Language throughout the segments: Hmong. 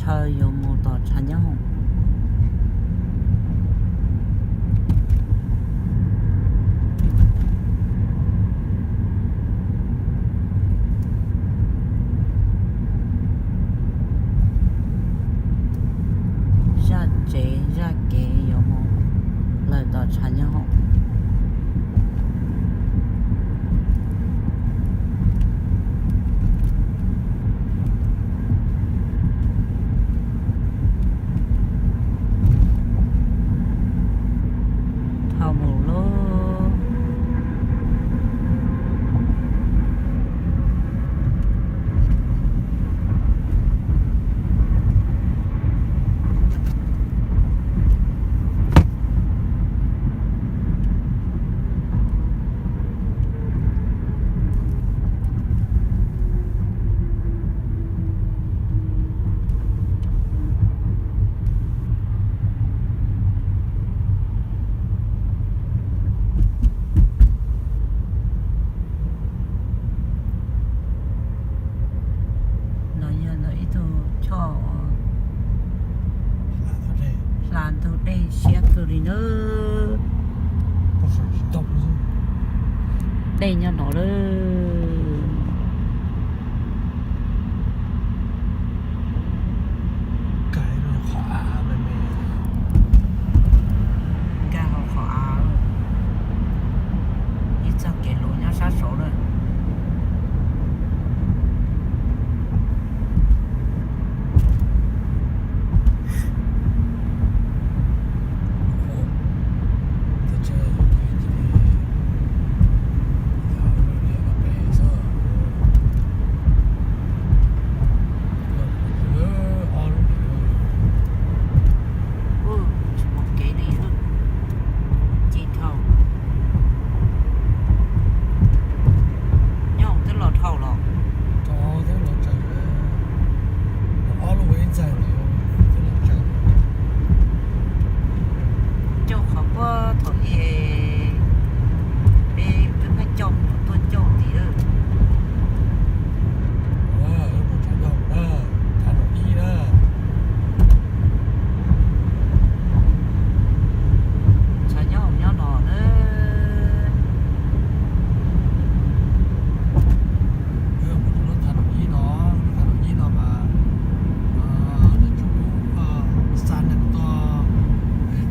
Chaw yuav mus tom tshav nyob hoom. Zaj tsev zaj kev yuav mus lawm tom tshav nyob hoom. Dhau mus lauj. No yog ib tug choj hla ntug dej siab kawg li nawb. Dej nyob no lawm. Nkag hauv qhov av, ib txoj kev luv nyob sab saud na. Tsis pom kev li, ci dhau. Nyob twb los dhau los. Coj qhov puag thaum ub peb twb pheej coj tuaj coj tid. Tshav nyob hoom nyob no na. Lub thav nom ib no, lub thav nom ib no mas lawv tsuas pub xa neeg tuaj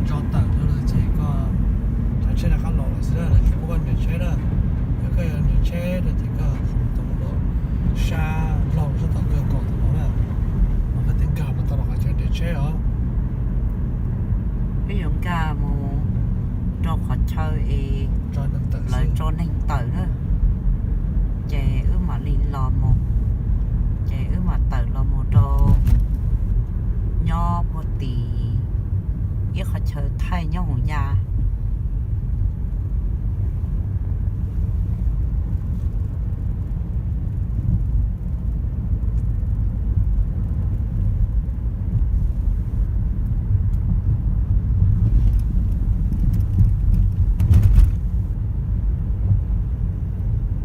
tso tawm rau lawm ces koj cov tsheb rov qab los lawm xwb na, lawv tsis pub koj nres tsheb na. Yog koj yuav nres tsheb no ces koj mus tau mus rau sab laug sab tom kawg nkaus tom no na, mas koj thiaj nkag mus tau rau qhov chaw nres tsheb os. Peb yuav nkag mus rau qhov chaw es lawv tso neeg tawm na, ces wb mam li los mus, ces wb mam tawm los mus rau nyob puag tim ib qhov chaw thaij nyob hoom ya.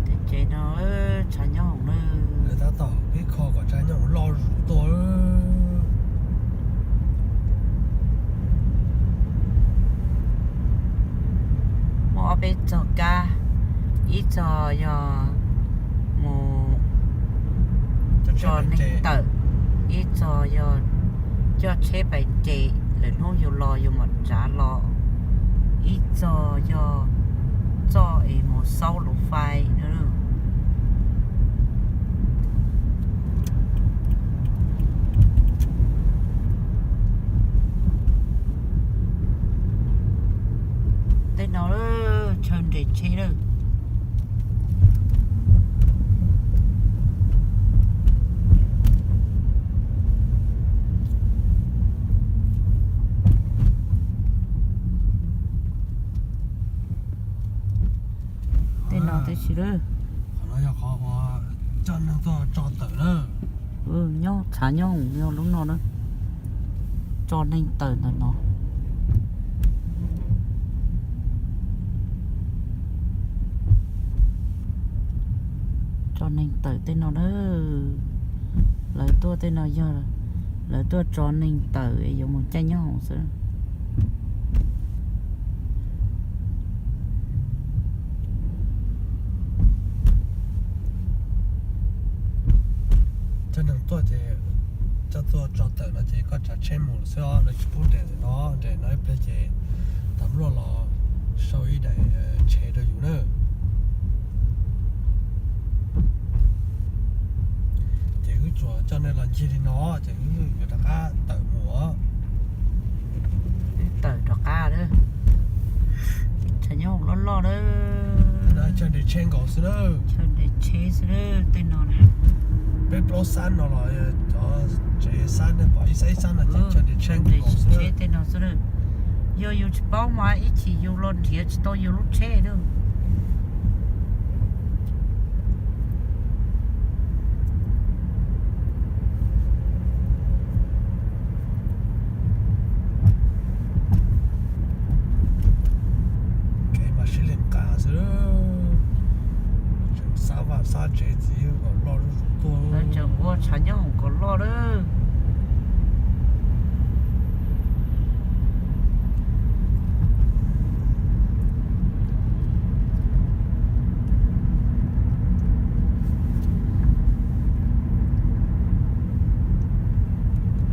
Tej tsev no tshav nyob hoom na. Tab tom peb kho kom tshav nyob hoom loj zuj zus tuaj. Muaj ob peb txoj kab, ib txoj yog mus tso neeg tawm, ib txoj yog coj tsheb pais nres lwm hnub yus los yus mam tsav los, ib txoj yog txoj es mus xaub lub fais na. Tej no chaw nres tsheb lawm. Tej no tib si lawm. Qhov no yog qhov uas coj neeg tuaj tso tawm na. Nyob tshav nyob hoom yog lub no na. Tso neeg tawm ntawm no. Tso neeg tawm tej no na. Lawv tuaj tej no yog Lawv tuaj tso neeg tawm yuav mus caij nyob hoom xwb. Cov neeg tuaj ces coj tuaj tso tawm no ces koj tsav tsheb mus xwb os, lawv tsis pub nres ntawm no, nres no ib pliag ces tam luaj los sau ib daim tsheb rau yus na. Ces wb tsuas coj nej los ncig li no ces wb yuav rov qab tawm mus. Wb tawm rov qab lawm. Tshav nyob hoom loj loj lawm. Chaw nres tsheb nkaus xwb na. Chaw nres tsheb xwb na tej no na. Peb plaub xab no los cov tsev xab ne, pom ib xab ib xab no ces chaw nres tsheb nkaus xwb na. Tej no xwb na. Yog yus tsis paub mas ib chim yus los nrhiav tsis tau yus lub tsheb na. Kev mas sib li nqa xwb, tseem xab vaj xab tsev txiv kom loj lub zos tuaj. Tseem ua tshav nyob hoom kom loj lawm.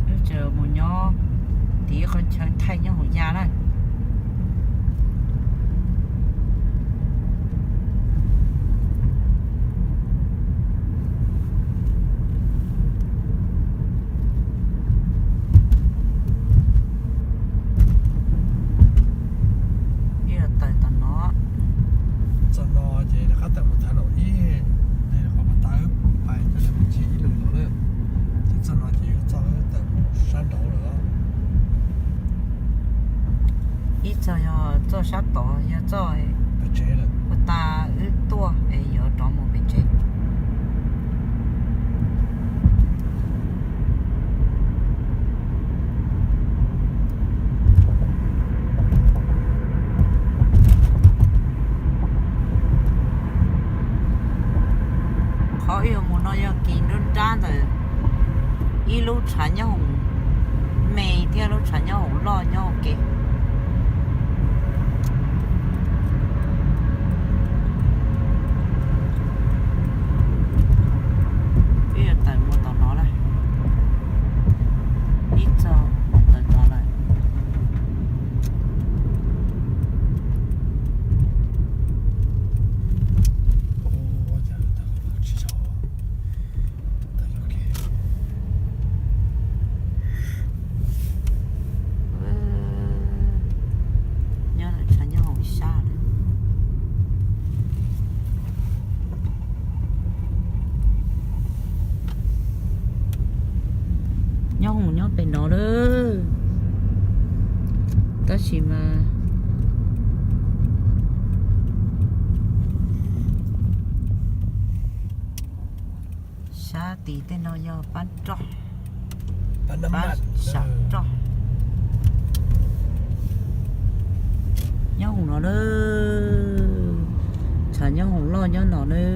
Wb tseem mus nyob tiv qhov chaw thaij nyob hauv ya na. Wb tawm tom no, txog no ces rov qab tawm mus thav no ib, qhov pas tas wb pais coj mus ncig ib lwm los na. Ces txog no ces yuav txog wb tawm mus sab nraud lawm. Ib txog yog txoj sab tod yog txoj pem tsev lawm, pas tas wb tuaj es yuav rov mus pem tsev. Qhov wb yuav mus no yog kis nruab nrab ntawm ib lub tshav nyob hoom me thiab lub tshav nyob hoom loj nyob hauv kev. Wb yuav tawm mus tom no lawm. Ib txog tawm tod lawm. Nyob lawm tshav nyob hoom sab lawm. Nyob hoom nyob pem no lawm, tab sis mas sab tid tej no yog pab roj, pab sam roj. Nyob hoom no lawm, tshav nyob hoom loj nyob no lawm.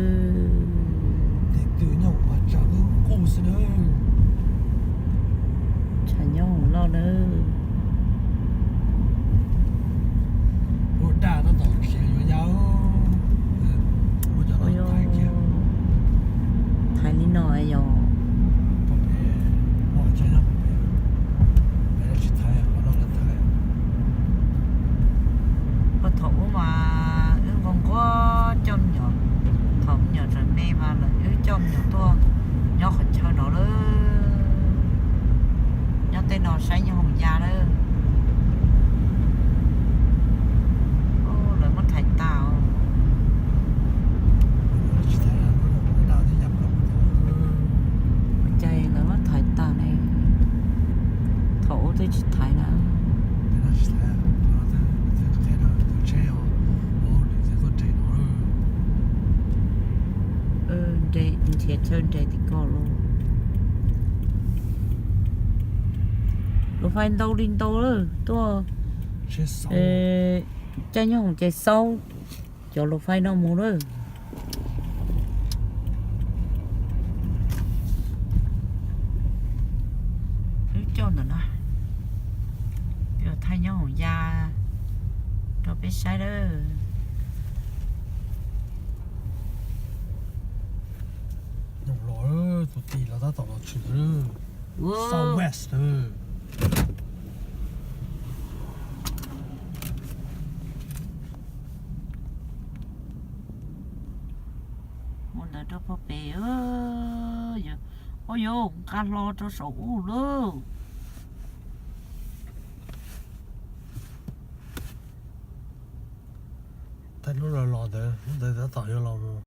Tshav nyob hoom loj lawm. Thaiv li no yog. Puag thaum ub mas wb nquag nquag coj me nyuam, thaum me nyuam tseem me mas lawv wb coj me nyuam tuaj nyob qhov chaw no lawm. Nyob tej no saib nyob hoom ya lawm. Lawv muab thaiv tag. Ua cas lawv muab thaiv tag ne? Thaum ub twb tsis thaiv na. Nrhiav chaw nres tim ko los. Lus fais ntau li ntau lawm tuaj. Caij nyob hoom ces xaub cov lus fais no mus lawm. Saib lawm. Los tus tim los tab tom los tshwm ntawd. Southwest. Mus ntawd rau puag pem. Ua yuav nqa hlo rau saum ub lauj. Thaum lub los los ntawd, lub ntawd tab tom yuav los mus.